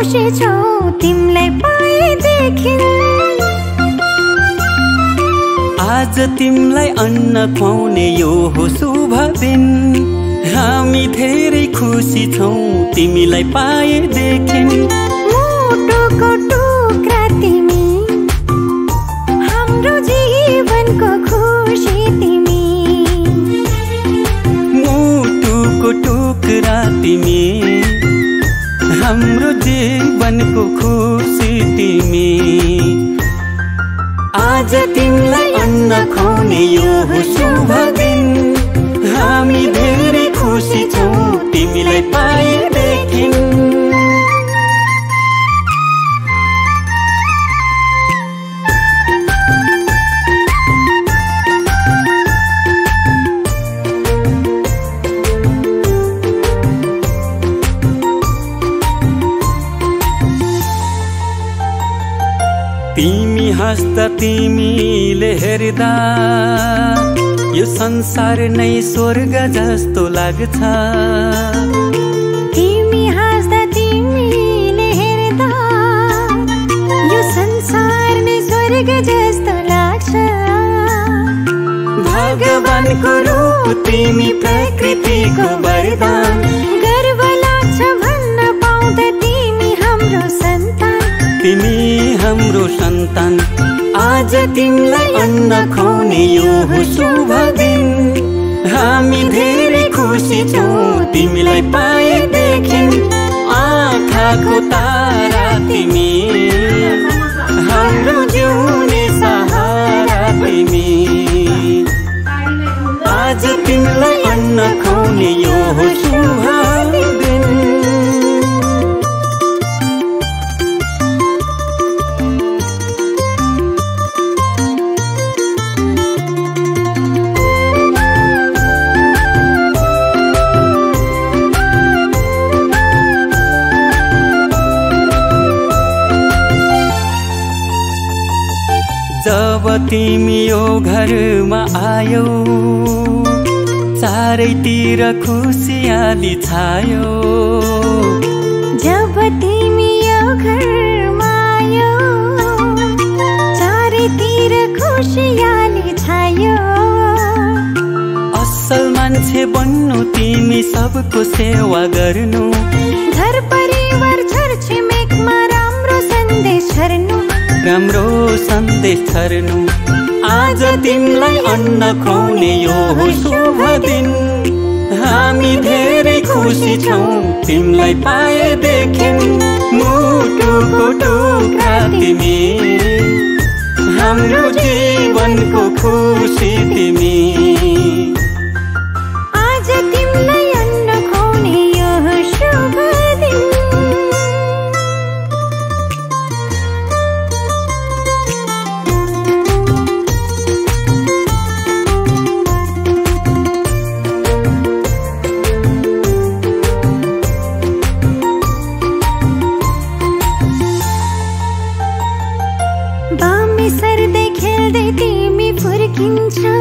खुसी छौ तिमीलाई पाएदेखि। आज तिमीलाई अन्न खुवाउने यो हो शुभ दिन। हामी धेरै खुसी छौ तिमीलाई पाएदेखि। मुटुको टुक्रा तिमी, हाम्रो जीवनको खुसी तिमी। मुटुको टुक्रा तिमी, हाम्रो जीवनको खुसी तिमी। आज तिमीलाई अन्न खुवाउने यो हो शुभ दिन। हामी धेरै खुसी छौ तिमीलाई पाएदेखि। तिमी हाँस्दा तिमीले हेर्दा यो संसार नै स्वर्ग जस्तो लाग्छ। तिमी हाँस्दा तिमीले हेर्दा यो संसार नै स्वर्ग जस्तो लाग्छ। भगवानको रूप तिमी, प्रकृतिको वरदान। गर्व लाग्छ भन्न पाउँदा तिमी हाम्रो सन्तान। तिमी हाम्रो सन्तान। आज तिमीलाई अन्न खुवाउने यो हो शुभ दिन। हामी धेरै खुसी छौ तिमीलाई पाएदेखि। आँखाको तारा तिमी, हाम्रो जिउने सहारा तिमी। आज तिमीलाई अन्न खुवाउने यो हो शुभ दिन। जब तिमी यो घरमा आयौ चारैतिर खुसियाली छायो। जब तिमी यो घरमा आयौ चारैतिर खुसियाली छायो। असल मान्छे बन्नु तिमी, सबको सेवा गर्नु। घर परिवार छरछिमेकमा राम्रो सन्देश छर्नु। राम्रो सन्देश छर्नु। आज तिमीलाई अन्न खुवाउने यो हो शुभ दिन। हामी धेरै खुसी छौ तिमीलाई पाएदेखि। मुटुको टुक्रा तिमी, हाम्रो जीवनको खुसी तिमी। आज तिमीलाई अन्न खुवाउने यो हो शुभ दिन। बामी सर्दै खेल्दै तिमी फुर्किन्छौ।